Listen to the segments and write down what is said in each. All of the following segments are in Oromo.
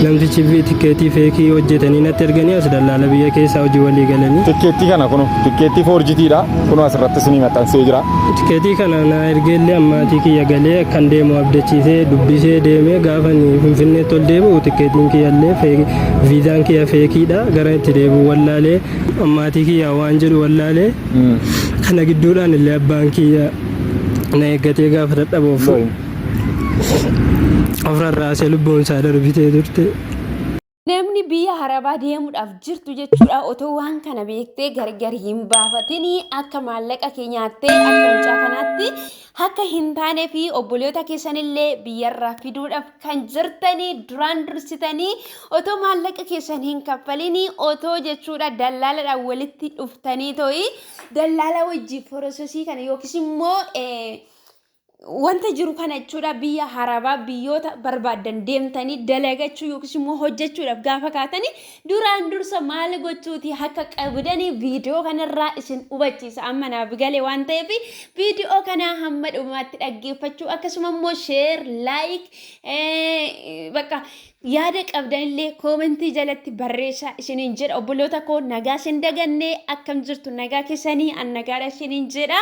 Namtichi tikkeetii feekii hojjetanii natti erganii as dallaala biyya keessaa hojii walii galanii. Tikkeettii kana kunu tikkeettii foorjitiidha. Kunu asirratti isinii maxxansee jira. Tikkeetii kana na ergeellee ammaatii kiyya galee akkan deemu abdachiisee dubbisee deemee gaafa inni Finfinneetti ol deebi'u tikkeetiin kiyyallee viizaan kiyya feekiidha gara itti deebi'u wallaalee ammaatii kiyya waan jedhu wallaalee kana gidduudhaan illee abbaan kiyya na eeggatee gaafa dadhabuuf of rarraasee lubbuun isaa darbitee turte. Namni biyya harabaa deemuudhaaf jirtu jechuudha otoo waan kana beektee gargar hin baafatinii akka maallaqa kee nyaattee akka mucaa kanaatti akka hin taanee fi obboloota keessanillee biyyarraa fiduudhaaf kan jirtanii duraan dursitanii otoo maallaqa keessan hin kaffalinii otoo jechuudha dallaaladhaan walitti dhuftanii to'i dallaala wajjin forososii kana yookiis immoo wanta jiru kana jechuudha biyya harabaa biyyoota barbaaddan deemtanii dalagachuu yookiis immoo hojjechuudhaaf gaafa kaatanii duraan dursa maal gochuuti akka qabdanii viidiyoo kanarraa isin hubachiisa amma naaf gale waan ta'eef viidiyoo kanaa hamma dhumaatti dhaggeeffachuu akkasuma immoo sheer laayik bakka yaada qabdanillee koomentii jalatti barreessaa isiniin jedha obboloota koo nagaa isin dagannee akkam jirtu nagaa keessanii an nagaadha isiniin jedha.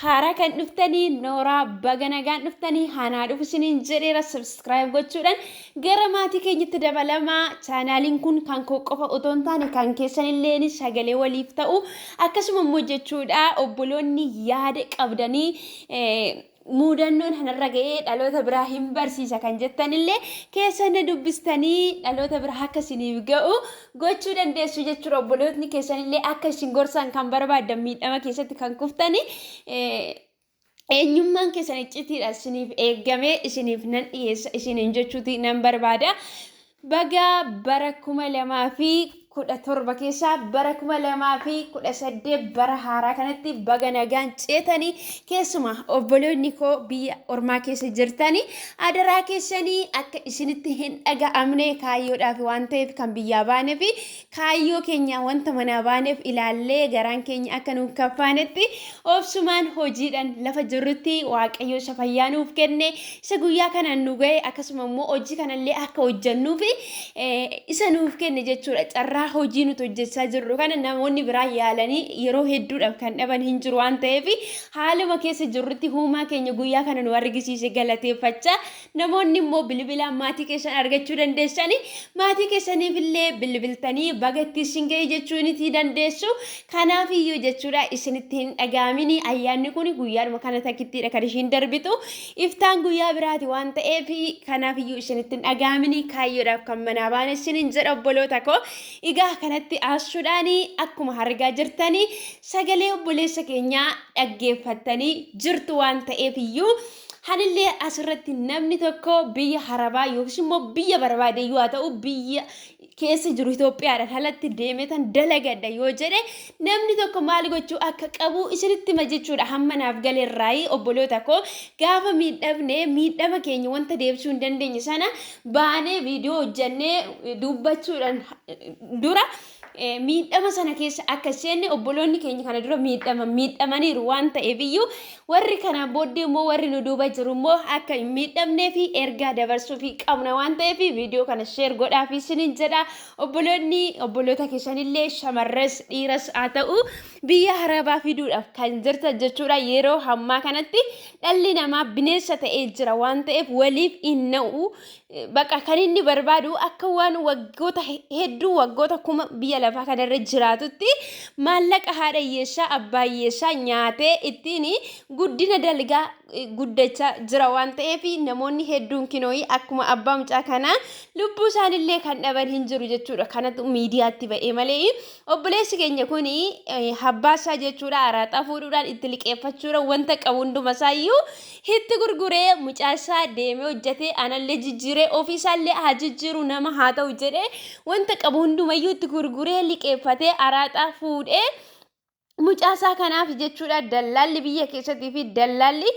Haaraa kan dhuftanii nooraa baga nagaan dhuftanii hanaa dhufu isiniin jedheera subscribe gochuudhaan gara maatii keenyatti dabalamaa chaanaaliin kun kan koo qofa otoo hin taane kan keessanillee sagalee waliif ta'u akkasuma immoo jechuudha obboloonni yaada qabdanii muudannoon kanarra ga'ee dhaloota biraa hin barsiisa kan jettanillee keessa na dubbistanii dhaloota biraa akka isiniif ga'u gochuu dandeessu jechuudha. Obbolootni keessanillee akka isin gorsan kan barbaaddan miidhama keessatti kan kuftani eenyummaan keessan iccitiidha isiniif eeggamee isiniif nan dhiyeessa isiniin jechuuti nan barbaada. Baga bara 2017 keessaa bara 2018 bara haaraa kanatti baga nagaan ceetanii keessumaa obboloonni koo biyya ormaa keessa jirtanii adaraa keessanii akka isinitti hin dhaga'amne kaayyoodhaaf waan ta'eef kan biyyaa baanee fi kaayyoo keenya wanta manaa baaneef ilaallee garaan keenya akka nuuf kaffaanetti obsumaan hojiidhaan lafa jirrutti waaqayyo isa fayyaa nuuf kenne isa guyyaa kanaan nu ga'e akkasuma immoo hojii kanallee akka hojjennuuf isa nuuf kenne jechuudha. Carraa hojii nuti hojjechaa jirru kana namoonni biraa yaalanii yeroo hedduudhaaf kan dhaban hin jiru waan ta'eef haaluma keessa jirrutti huumaa keenya guyyaa kana nu argisiise galateeffachaa Namoonni immoo bilbilaan maatii keessan argachuu dandeessani. Maatii keessaniif illee bilbiltanii baga itti isin ga'e jechuunitii dandeessu. Kanaaf iyyuu jechuudha isinitti hin dhaga'amini ayyaanni kun guyyaadhuma kana takkittiidha kan ishiin darbitu. Iftaan guyyaa biraati waan ta'eef kanaaf iyyuu isinitti hin dhaga'amini kaayyoodhaaf kan manaa baane isiniin jedha obboloota koo. Egaa kanatti aassuudhaan akkuma argaa jirtanii sagalee obboleessa keenyaa dhaggeeffattanii jirtu waan ta'eef iyyuu Hanillee asirratti namni tokko biyya harabaa yookiis immoo biyya barbaade iyyuu haa ta'u biyya keessa jiru Itoophiyaadhaan alatti deemee tan dalagadha yoo jedhe namni tokko maal gochuu akka qabu isinitti hima jechuudha. Hamma naaf galeerraayi obboloota koo gaafa miidhamne miidhama keenya wanta deebisuu hin dandeenye sana baanee viidiyoo hojjannee dubbachuudhaan dura miidhama sana keessa akka seenne obboloonni keenya kana dura miidhama miidhamaniiru waan ta'eef iyyuu warri kanaan booddee immoo warri nu duuba jiru immoo akka hin miidhamnee fi ergaa dabarsuu fi qabna waan ta'eef viidiyoo kana sheer godhaa fi isiniin jedha obboloonni obboloota keessanillee shamarras dhiiras haa ta'u biyya harabaa fiduudhaaf kan jirtan jechuudha yeroo hammaa kanatti dhalli namaa bineensa ta'ee jira waan ta'eef waliif hin na'u Baqa kan inni barbaadu akka waan waggoota hedduu waggoota kuma biyya lafaa kanarra jiraatutti maallaqa haadha hiyyeessaa abbaa hiyyeessaa nyaatee ittiin guddina dalgaa guddachaa jira waan ta'eef namoonni hedduun kinooyi akkuma abbaa mucaa kanaa lubbuu isaanillee kan dhaban hin jiru jechuudha. Kanatu miidiyaatti ba'ee malee obboleessi keenya kun abbaa isaa jechuudha araaxaa fuudhuudhaan itti liqeeffachuudhaan wanta qabu hunduma isaayyuu Hitti gurguree mucaa isaa deemee hojjetee anallee jijjiiree ofii isaallee haa jijjiiru nama haa ta'u jedhee wanta qabu hundumayyuu itti gurguree liqeeffatee araaxaa fuudhee mucaa isaa kanaaf jechuudha dallaalli biyya keessattii fi dallaalli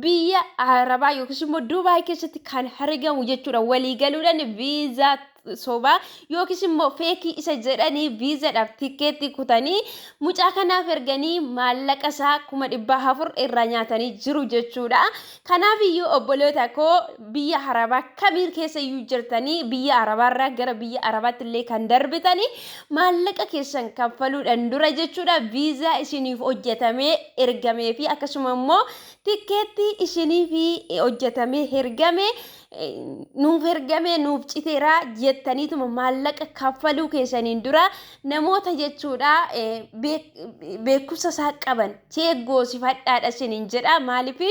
biyya arabaa yookiis immoo Dubaay keessatti kan argamu jechuudha walii galuudhaan viizaa sobaa yookiis immoo fake isa jedhanii viizaadhaaf tikkeetti kutanii mucaa kanaaf erganii maallaqa isaa 400,000 irraa nyaatanii jiru jechuudha. Kanaaf iyyuu obboloota koo, biyya Arabaa kamii keessa iyyuu jirtanii, biyya Arabaarraa gara biyya Arabaatti illee kan darbitanii, maallaqa keessan kaffaluudhaan dura jechuudha, viizaa isiniif hojjetamee ergamee fi akkasuma immoo tikkeetti isiniif hojjetamee ergame nuuf ergame, nuuf citeera jettaniituma maallaqa kaffaluu keessaniin dura namoota jechuudha beekumsa isaa qaban check goosifadhaadha isiniin jedha. Maaliif,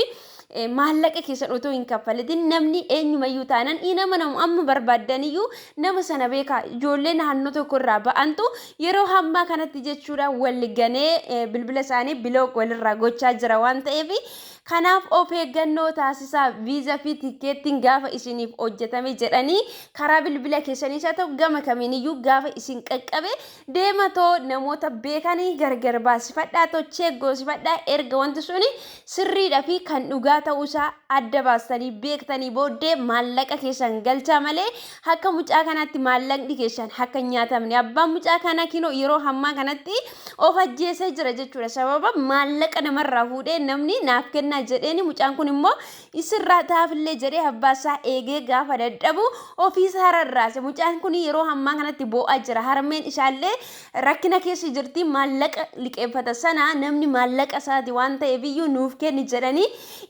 maallaqa keessan otoo hin kaffalatin namni eenyumayyuu taanan nama namu amma barbaaddaniyyuu nama sana beekaa. Ijoollee naannoo tokko irraa ba'antu yeroo hammaa kanatti jechuudha wal ganee bilbila isaanii block walirraa gochaa jira waan ta'eef, kanaaf of eeggannoo taasisaa. Viizaa fi tikkeettiin gaafa isiniif hojjetame jedhanii karaa bilbila keessaniis haa ta'u gama kamiiniyyuu gaafa isin qaqqabe, deematoo namoota beekanii gargar baasifadhaa, tochee goosifadhaa. Erga wanti suni sirriidha fi kan dhugaa ta'uusaa adda baastanii beektanii booddee maallaqa keessan galchaa malee, akka mucaa kanaatti maallaqni keessan akka hin nyaatamne. Abbaan mucaa kanaa kinoo yeroo hammaa kanatti of ajjeesee jira jechuudha, sababa maallaqa namarraa fuudhee namni naaf kennaa jedheeni. Mucaan kun immoo isirraa taafillee jedhee abbaasaa eegee gaafa dadhabu ofiisaa rarraase. Mucaan kun yeroo hammaa kanatti boo'aa jira. Harmeen isaallee rakkina keessa jirti. Maallaqa liqeeffata sana namni maallaqa isaati waan ta'eef iyyuu nuuf kenni jedhanii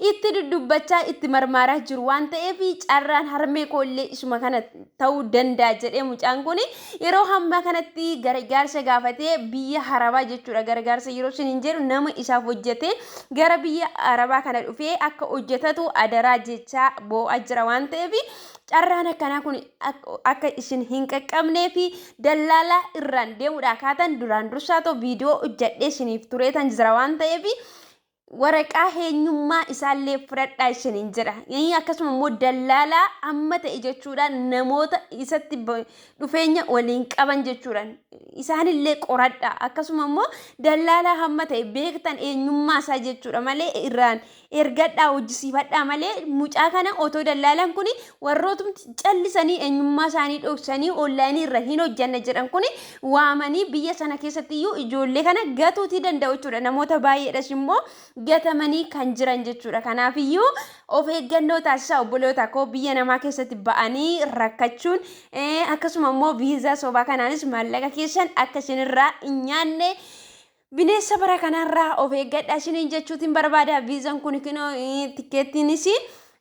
itti dudubbachaa, itti marmaaraa jiru waan ta'eef, carraan harmee koollee isuma kana ta'uu danda'a jedhee mucaan kun yeroo hammaa kanatti gargaarsa gaafatee biyya Arabaa jechuudha. Gargaarsa yeroo isin hin jedhu, nama isaaf hojjetee gara biyya Arabaa kana dhufee akka hojjetatu adaraa jechaa boo'aa jira waan ta'eef, carraan akkanaa kun akka isin hin qaqqabnee fi dallaalaa irraan deemuudhaa kaatan duraan dursaa ta'u viidiyoo hojjedhee isiniif tureetan jira waan ta'eef, waraqaa eenyummaa isaallee fudhadhaa isiniin jedha. Akkasuma immoo dallaalaa amma ta'e jechuudha, namoota isatti dhufeenya waliin qaban jechuudha. Isaanillee qoradha. Akkasuma immoo dallaalaa hamma ta'e beektan eenyummaa isaa jechuudha malee irraan ergadhaa, hojjisiifadhaa malee, mucaa kana otoo dallaalaan kun warrootumti callisanii eenyummaa isaanii dhoksanii onlaayinii irra hin hojjanne jedhan kun waamanii biyya sana keessatti iyyuu ijoollee kana gatuutii danda'u jechuudha. Namoota baay'eedhas immoo gatamanii kan jiran jechuudha. Kanaafiyyuu of eeggannoo taasisaa, obboloota koo. Biyya namaa keessatti ba'anii rakkachuun, akkasuma immoo viizaa sobaa kanaanis maallaqa keessan akka isinirraa hin nyaanne, bineensa bara kanarraa of eeggadhaa isiniin jechuutiin barbaada. Viizaan kun kinoo tikkeettiinis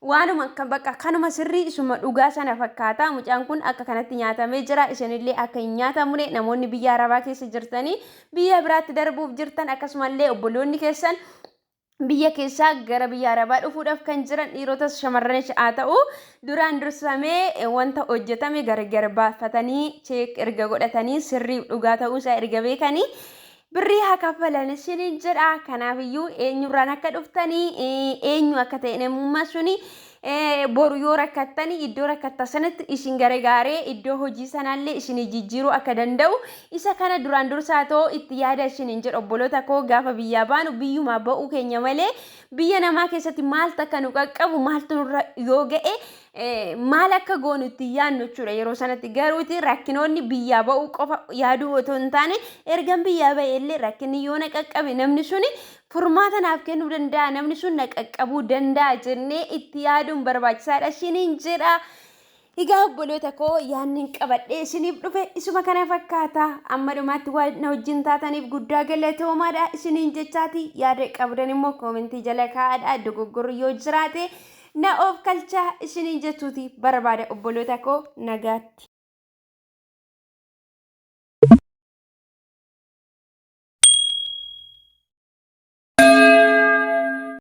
waanuma akka bakka kanuma sirrii isuma dhugaa sana fakkaata. Mucaan kun akka kanatti nyaatamee jira. Isinillee akka hin nyaatamne, namoonni biyya Arabaa keessa jirtanii biyya biraatti darbuuf jirtan, akkasumallee obboloonni keessan biyya keessaa gara biyya Arabaa dhufuudhaaf kan jiran, dhiirotas shamarranis haa ta'u, duraan dursamee wanta hojjetame gargar baafatanii check erga godhatanii, sirrii dhugaa ta'uusaa erga beekanii birrii haa kaffalan isiniin jedha. Kanaafiyyuu eenyurraan akka dhuftanii, eenyu akka ta'e namummaa suni, boru yoo rakkattanii iddoo rakkatta sanatti isin gargaaree iddoo hojii sanaallee isin jijjiiruu akka danda'u, isa kana duraan dursaa ta'oo itti yaada isiniin jedha, obboloota koo. Gaafa biyyaa baanu biyyumaa ba'uu keenya malee, biyya namaa keessatti maaltu akka nu qaqqabu, maaltu nurra yoo ga'e maal akka goonu itti yaadnu jechuudha yeroo sanatti. Garuuti rakkinoonni biyyaa ba'uu qofa yaaduu otoo hin taane, ergan biyyaa ba'e illee rakkinni yoo na qaqqabe namni suni furmaata naaf kennuu danda'a, namni sun na qaqqabuu danda'a jennee itti yaaduun barbaachisaadha isiniin jedha. Egaa obboloota koo, yaadni qabadhee isiniif dhufe isuma kana fakkaata. Amma dhumaatti waan na wajjin taataniif guddaa galatoomaadha isiniin jechaati. Yaada qabdan immoo koomentii jala kaa'adha. Dogoggorri yoo jiraate na of kalchaa isiniin jechuuti barbaada, obboloota koo, nagaatti.